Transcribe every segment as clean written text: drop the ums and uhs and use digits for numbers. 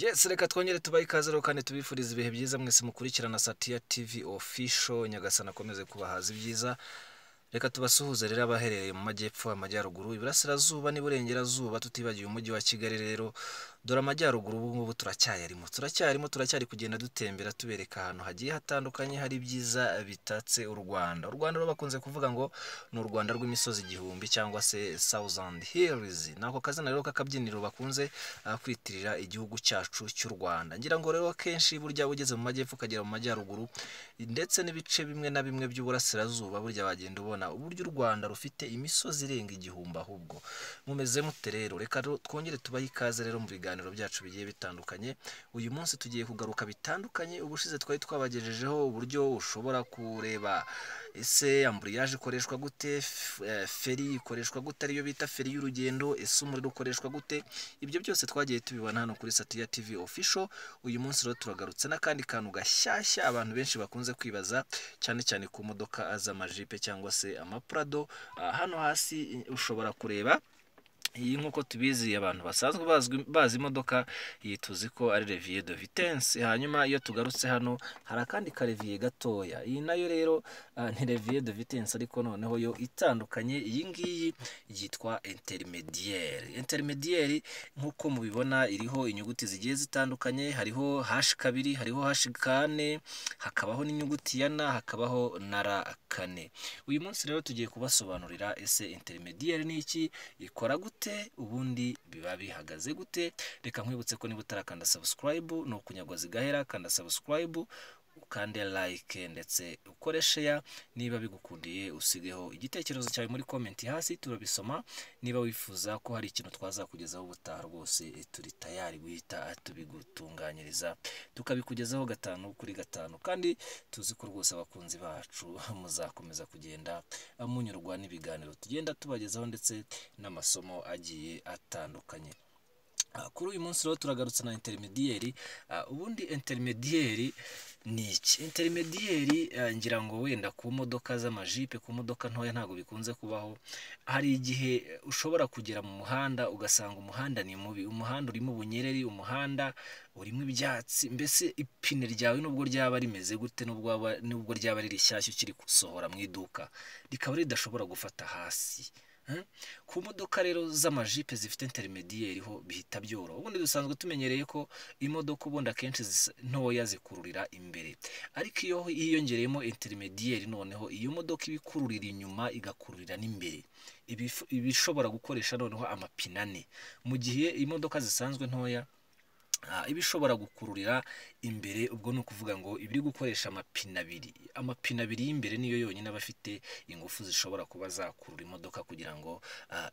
Yes, reka twongere tubahe ikaze rero kandi tubifurize ibihe byiza mwese mukurikirana Satya TV Official. Nyagasani akomeze kubahaza ibyiza. Reka tubasuhuze rero abaherereye mu majyepfo, amajyaruguru, iburasirazuba n'iburengerazuba, tutibagiwe umujyi wa Kigali. Rero dore amajyaruguru ubu ngubu turacyayarimo, turacyarimo, turacyari kugenda dutembera tubereka ahantu hagiye hatandukanye hari ibyiza bitatse u Rwanda. U Rwanda rero bakunze kuvuga ngo ni u Rwanda rw'imisozi igihumbi cyangwa se Thousand Hills. Ni ako kazina rero k'akabyiniro bakunze kwitirira igihugu cyacu cy'u Rwanda. Ngira ngo rero akenshi burya ugeze mu majyepfo ukagera mu majyaruguru ndetse n'ibice bimwe na bimwe by'uburasirazuba, burya wagenda ubona uburyo u Rwanda rufite imisozi irenga igihumbi. Ahubwo mumeze mute rero? Reka twongere tubahe ikaze rero mu biganiro byacu bigiye bitandukanye. Uyu munsi tugiye kugaruka bitandukanye. Ubushize twari twabagejejeho uburyo ushobora kureba ese embrayage ikoreshwa gute, feri ikoreshwa gute, ariyo bita feri y'urugendo, ese umuriro ukoreshwa gute. Ibyo byose twagiye tubibona hano kuri Satya TV Official. Uyu munsi rero turagarutse n'akandi kantu gashyashya abantu benshi bakunze kwibaza, cyane cyane ku modoka z'amajipe cyangwa se amaprado. Hano hasi ushobora kureba iyi, nk'uko tubizi abantu basanzwe bazi imodoka iyi, tuzi ko ari levier de vitesse. Hanyuma iyo tugarutse hano hari akandi ka levier gatoya. Iyi nayo rero ni levier de vitesse, ariko noneho yo itandukanye. Iyi ngiyi yitwa intermédiaire. Intermédiaire nk'uko mubibona iriho inyuguti zigiye zitandukanye. Hariho H2, hariho H4, hakabaho n'inyuguti ya N, hakabaho na R4. Uyu munsi rero tugiye kubasobanurira ese intermédiaire ni iki, ikora gute, ubundi biba bihagaze gute. Reka nkwibutse ko niba utarakanda subscribe ni ukunyagwa zigahera. Kanda subscribe, ukande like, ndetse ukore share. Niba bigukundiye usigeho igitekerezo cyawe muri comment hasi, turabisoma. Niba wifuza ko hari ikintu twazakugezaho ubutaha, rwose turi tayari guhita tubigutunganyiriza tukabikugezaho gatanu kuri gatanu. Kandi tuzi ko rwose abakunzi bacu muzakomeza kugenda munyurwa n'ibiganiro tugenda tubagezaho ndetse n'amasomo agiye atandukanye. Kuri uyu munsi rero turagarutse na intermédiaire. Ubundi intermédiaire ni iki? Intermédiaire, ngira ngo wenda ku modoka z'amajipe, ku modoka ntoya ntabwo bikunze kubaho. Hari igihe ushobora kugera mu muhanda ugasanga umuhanda ni mubi, umuhanda urimo ubunyereri, umuhanda urimo ibyatsi, mbese ipine ryawe nubwo ryaba rimeze gute, nubwo ryaba ari rishyashya ukiri gusohora mu iduka, rikaba ridashobora gufata hasi. Ku modoka rero z'amajipe zifite intermédiaire ho bihita byoroha. Ubundi dusanzwe tumenyereye ko imodoka ubundi akenshi ntoya zikururira imbere, ariko iyo hiyongereyemo intermédiaire noneho iyo modoka iba ikururira inyuma igakururira n'imbere, iba ishobora gukoresha noneho amapine ane, mu gihe imodoka zisanzwe ntoya iba ishobora gukururira imbere. Ubwo ni ukuvuga ngo iba iri gukoresha amapine abiri. Amapine abiri y'imbere niyo yonyine aba afite ingufu zishobora kuba zakurura imodoka kugira ngo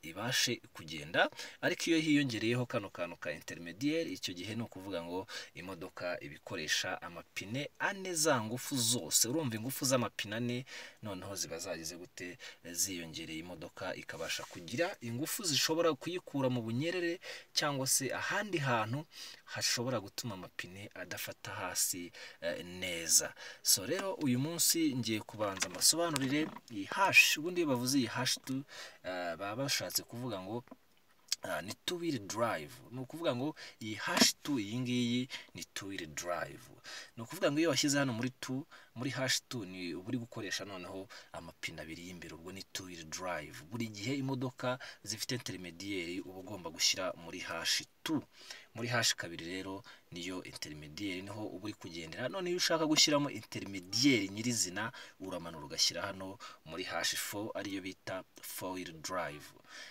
ibashe kugenda. Ariko iyo hiyongereyeho kano kantu ka intermédiaire, icyo gihe ni ukuvuga ngo imodoka iba ikoresha amapine ane, za ngufu zose. Urumva ingufu z'amapine ane noneho ziba zagize gute? Ziyongereye, imodoka ikabasha kugira ingufu zishobora kuyikura mu bunyerere cyangwa se ahandi hantu hashobora gutuma amapine adafata hasi neza. So rero uyu munsi ngiye kubanza mbasobanurire iyi H. Ubundi iyo bavuze iyi H2 baba bashatse kuvuga ngo ni two wheel drive. Ni ukuvuga ngo iyi H2, iyi ngiyi ni two wheel drive. Ni ukuvuga ngo iyo washyize hano muri 2, muri H2, ni uba uri gukoresha noneho amapine abiri y'imbere, ubwo ni two wheel drive. Buri gihe imodoka zifite intermédiaire uba ugomba gushyira muri H2. Muri H2 rero niyo intermédiaire, niho uba uri kugendera. None iyo ushaka gushyiramo intermédiaire nyirizina, uramanura ugashyira hano muri H4, ariyo bita four wheel drive.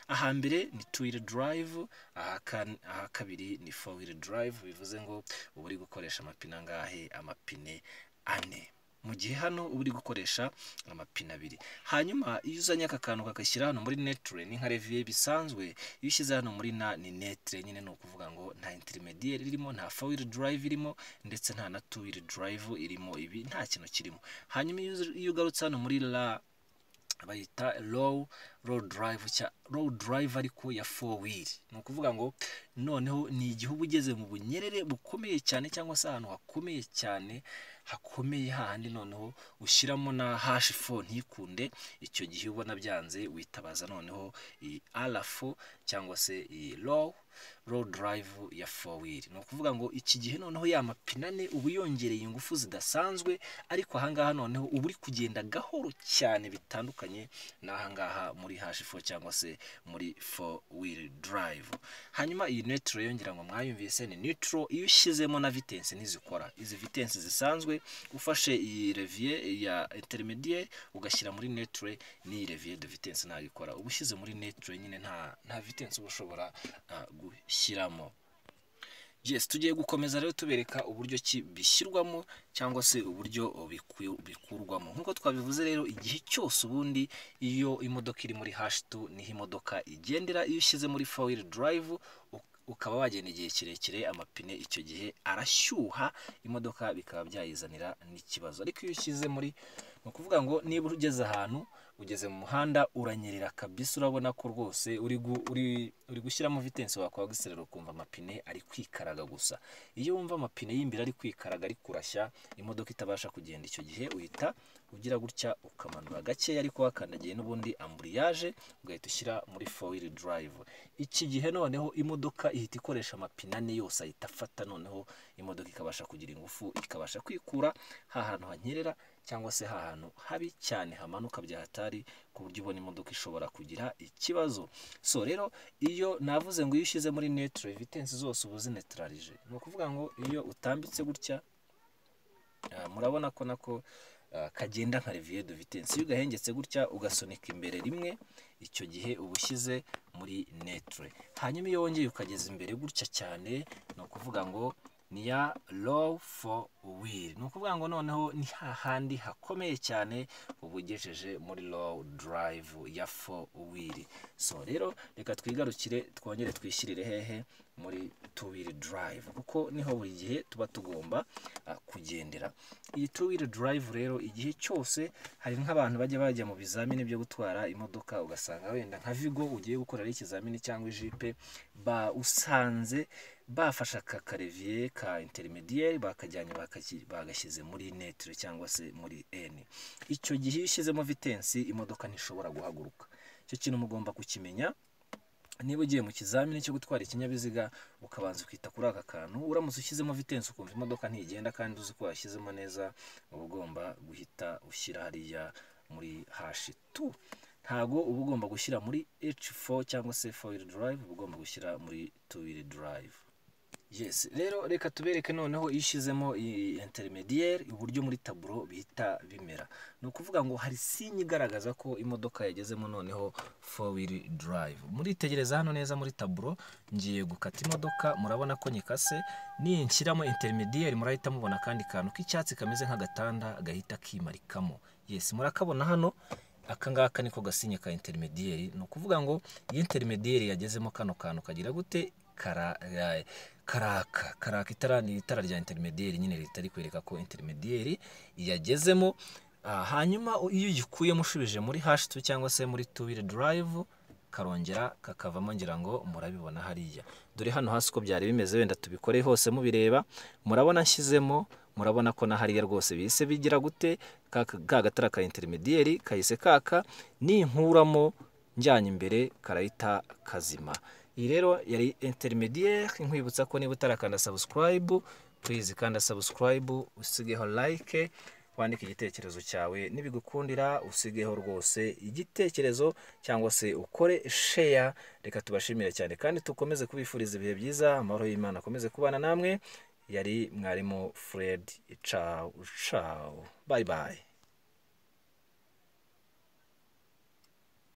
Ahambere ni two wheel drive, aha kabiri ni four wheel drive. Bivuze ngo uba uri gukoresha amapine angahe? Amapine ane, mu gihe hano uba uri gukoresha amapine abiri. Hanyuma iyo uzanye aka kantu kagashyira hano muri neutre, ni nka levier bisanzwe. Iyo ushyize hano muri na, ni neutre nyine. Ni ukuvuga ngo nta intermédiaire irimo, nta four wheel drive irimo, ndetse nta na two wheel drive irimo, ibi nta kintu kirimo. Hanyuma iyo ugarutse hano muri la, bayita low. Low drive cya low drive ariko ya four wheel. Ni ukuvuga ngo noneho ni igihe uba ugeze mu bunyerere bukomeye cyane, cyangwa se ahantu hakomeye cyane, hakomeye hahandi noneho ushyiramo na H4 ntikunde. Icyo gihe ubona byanze, witabaza noneho iyi R4 cyangwa se iyi low drive ya four wheel. Ni ukuvuga ngo iki gihe noneho ya mapine ane uba yongereye ingufu zidasanzwe, ariko ahangaha noneho uba uri kugenda gahoro cyane, bitandukanye n'ahangaha muri H4 cyangwa se muri four wheel drive. Hanyuma iyi neutral yongera ngo mwayumvise, ni neutral iyo ushyizemo na vitesse ntizikora. Izi vitesse zisanzwe, ufashe iyi levier ya intermédiaire ugashyira muri neutral, n'iyi levier de vitesse ntabwo ikora. Uba ushyize muri neutral nyine, nta vitesse uba ushobora gushyiramo. Yes, tugiye gukomeza rero tubereka uburyo ki bishyirwamo cyangwa se uburyo bikurwamo. Nk'uko twabivuze rero, igihe cyose ubundi iyo imodoka iri muri H2 niho imodoka igendera. Iyo ushyize muri four wheel drive ukaba wagenda igihe kirekire, amapine icyo gihe arashyuha, imodoka bikaba byayizanira n'ikibazo. Ariko iyo ushyize muri, ni ukuvuga ngo niba ugeze ahantu, ugeze mu muhanda uranyerera kabisa, urabona ko rwose uri gushyiramo vitesse, wakwagiserera ukumva amapine ari kwikaraga gusa. Iyo wumva amapine y'imbere ari kwikaraga, ari kurashya, imodoka itabasha kugenda, icyo gihe uhita ugira gutya ukamanura gakeya, ariko wakandagiye n'ubundi embrayage, ugahita ushyira muri four wheel drive. Iki gihe noneho imodoka ihita ikoresha amapine ane yose, ahita afata, noneho imodoka ikabasha kugira ingufu, ikabasha kwikura ha hantu hanyerera cyangwa se ha hantu habi cyane hamanuka bya hatari, ku buryo ubona imodoka ishobora kugira ikibazo. So rero iyo navuze ngo iyo ushyize muri neutre, vitesse zose uba uzinetralije. Ni ukuvuga ngo iyo utambitse gutya, murabona ko nako kagenda nka levier de vitesse. Iyo ugahengetse gutya ugasunika imbere rimwe, icyo gihe uba ushyize muri neutre. Hanyuma iyo wongeye ukageza imbere gutya cyane, ni ukuvuga ngo ni ya low four wheel. Ni ukuvuga ngo noneho ni hahandi hakomeye cyane, uba ugejeje muri low drive ya four wheel. So rero reka twigarukire, twongere twishyirire hehe? Muri two wheel drive, kuko niho buri gihe tuba tugomba kugendera. Iyi two wheel drive rero, igihe cyose hari nk'abantu bajya mu bizamini byo gutwara imodoka, ugasanga wenda nka Vigo ugiye gukorera ikizamini cyangwa ijipe, ba usanze bafashe aka ka levier ka intermédiaire, bakajyanye bagashyize muri neutre cyangwa se muri N. Icyo gihe iyo ushyizemo vitesse, imodoka ntishobora guhaguruka. Icyo kintu mugomba kukimenya. Niba ugiye mu kizamini cyo gutwara ikinyabiziga, ukabanza ukita kuri aka kantu. Uramutse ushyizemo vitesse ukumva imodoka ntigenda kandi uzi ko washyizemo neza, uba ugomba guhita ushyira hariya muri H2. Ntago uba ugomba gushyira muri H4 cyangwa se four wheel drive, uba ugomba gushyira muri two wheel drive. Yes, rero reka tubereke noneho iyo ushyizemo iyi intermédiaire uburyo muri tableau bihita bimera. Ni ukuvuga ngo hari signe igaragaza ko imodoka yagezemo noneho four wheel drive. Muritegereza hano neza muri tableau, ngiye gukata imodoka, murabona ko nyikase. Ninshyiramo intermédiaire, murahita mubona akandi kantu k'icyatsi kameze nk'agatanda gahita kimarikamo. Yes, murakabona hano, aka ngaka niko ga signe ka intermédiaire. Ni ukuvuga ngo iyo intermédiaire yagezemo, kano kantu kagira gute? Karaka, karaka itara. Ni itara rya intermédiaire nyine ritari kwereka ko intermédiaire yagezemo. Hanyuma iyo uyikuyemo ushubije muri H2 cyangwa se muri two wheel drive, karongera kakavamo. Ngira ngo murabibona hariya. Dore hano hasi uko byari bimeze, wenda tubikore hose mubireba. Murabona nshyizemo, murabona ko na hariya rwose bihise bigira gute? Ka gatara ka intermédiaire kahise kaka. Ninkuramo njyanye imbere, karahita kazima. Iyi rero yari intermédiaire. Nkwibutsa ko niba utarakanda subscribe, please kanda subscribe, usigeho like, wandike igitekerezo cyawe nibigukundira, usigeho rwose igitekerezo cyangwa se ukore share. Reka tubashimire cyane kandi tukomeze kubifuriza ibihe byiza. Amahoro y'Imana akomeze kubana namwe. Yari mwarimu Fred. Ciao ciao, bye bye.